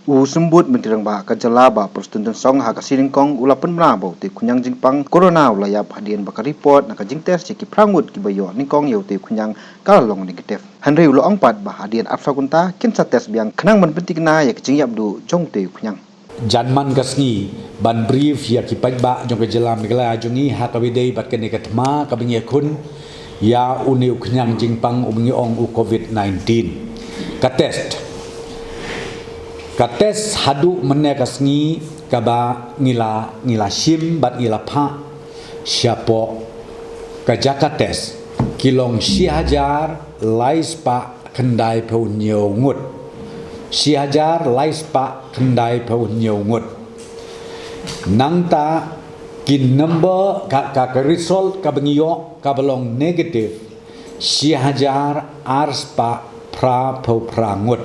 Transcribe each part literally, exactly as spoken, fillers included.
U Symbud Myntri Rangbah ka jylla Bah Prestone Tynsong ha ka sngi nyngkong u la pynbna ba utei u khñiang jingpang corona u la ïap hadien ba ka report na ka jingtest ïa ki phra ngut kiba ïoh nyngkong ïa utei u khñiang ka la long negative. Hynrei u la ong pat ba hadien arphew kynta kin sa test biang khnang ban pynthikna ïa ka jingïap duh jong utei u khñiang. Jan man ka sngi ban brief ïa ki paidbah jong ka jylla Meghalaya jong ngi ha kaba ïadei bad kane ka thma kaba ngi ïakhun ïa une u khñiang jingpang uba ngi ong u covid nineteen. Ka test. Ka test haduh mynne ka sngi kaba ngi la, ngi la shim bad ngi la phah shapoh ka jaka test ki long shi hajar lai spah khyndai phew hynñiew ngut. Shi hajar lai spah khyndai phew hynñiew ngut. Nangta ki number ka, ka, ka result kaba ngi ïoh kaba long negative shi hajar ar spah phra phew phra ngut.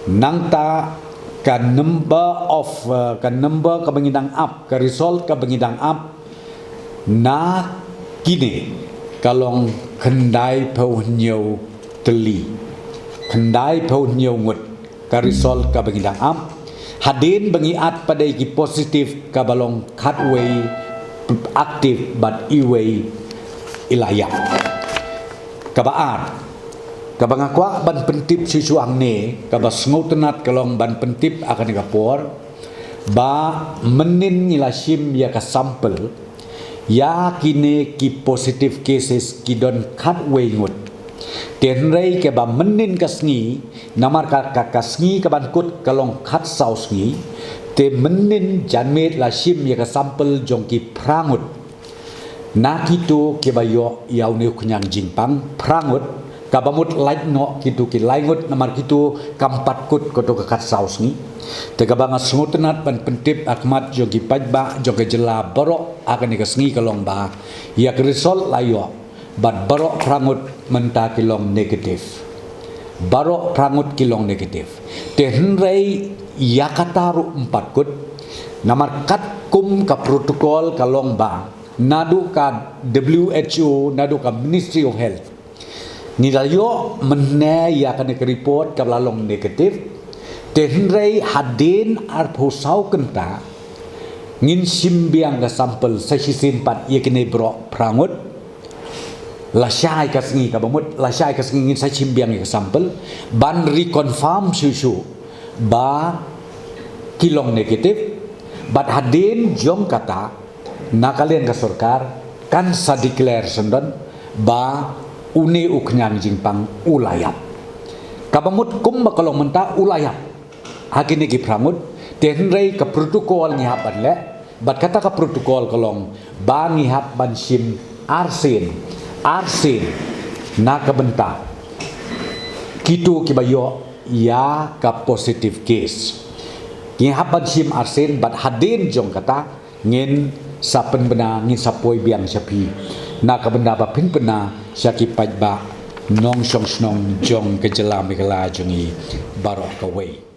Nangta ka number of, uh, ka number kaba ngi dang ap, ka result kaba ngi dang ap na kine ka long khyndai phew hynñiew tylli. Khyndai phew hynñiew ngut ka result kaba ngi dang ap. Hadien ba ngi add pat ïa ki positive kaba long khatwei active bad iwei i la ïap. Kaba ar, kaba nga kwah ban pyntip shuh shuh hangne, kaba sngewtynnat ka long ban pyntip ha kane ka por ba mynnin ngi la shim ïa ka sample ïa kine ki positive cases ki don khatwei ngut. Te hynrei kaba mynnin ka sngi, namar ka, ka, ka sngi kaban kut ka long khatsaw sngi, te mynnin janmiet la shim ïa ka sample jong ki phra ngut na kito kiba ïoh ïa une u khñiang jingpang, phra ngut, kaba mut lait noh kito ki lai ngut namar kito kam pat kut kato ka khatsaw sngi. Te kaba nga sngewtynnat ban pyntip ha khmat jong ki paidbah jong ka jylla baroh ha kane ka sngi ka long ba ïa ka result la ïoh bad baroh phra ngut mynta ki long negative. Baroh phra ngut ki long negative. Te hynrei ïa kata ruh ym pat kut namar katkum ka protocol ka long ba naduh ka W H O, naduh ka Ministry of Health, ngi la ïoh mynne ïa kane ka report kaba la long negative. Te hynrei hadien arphew saw kynta ngin shim biang ka sample sa shisien pat ïa kine baroh phra ngut. Lashai ka sngi kaba mut, lashai ka sngi ngin sa shim biang ïa ka sample ban reconfirm shuh shuh ba ki long negative. Bad hadien jong kata na ka liang ka sorkar kan sa declare shen don ba une u khñiang jingpang u la ïap. Kaba mut kumba ka long mynta u la ïap ha kine ki phra ngut, te hynrei ka protocol ngi hap ban leh, bad kata ka protocol ka long ba ngi hap ban shim arsien, arsien na ka bynta kito kiba ïoh ïa ka positive case. Ngi hap ban shim arsien bad hadien jong kata ngin sa pynbna, ngin sa poi biang sha phi na ka bynta ba phin pynbna sha ki paidbah nongshong shnong jong ka jylla Meghalaya jong ngi baroh kawei.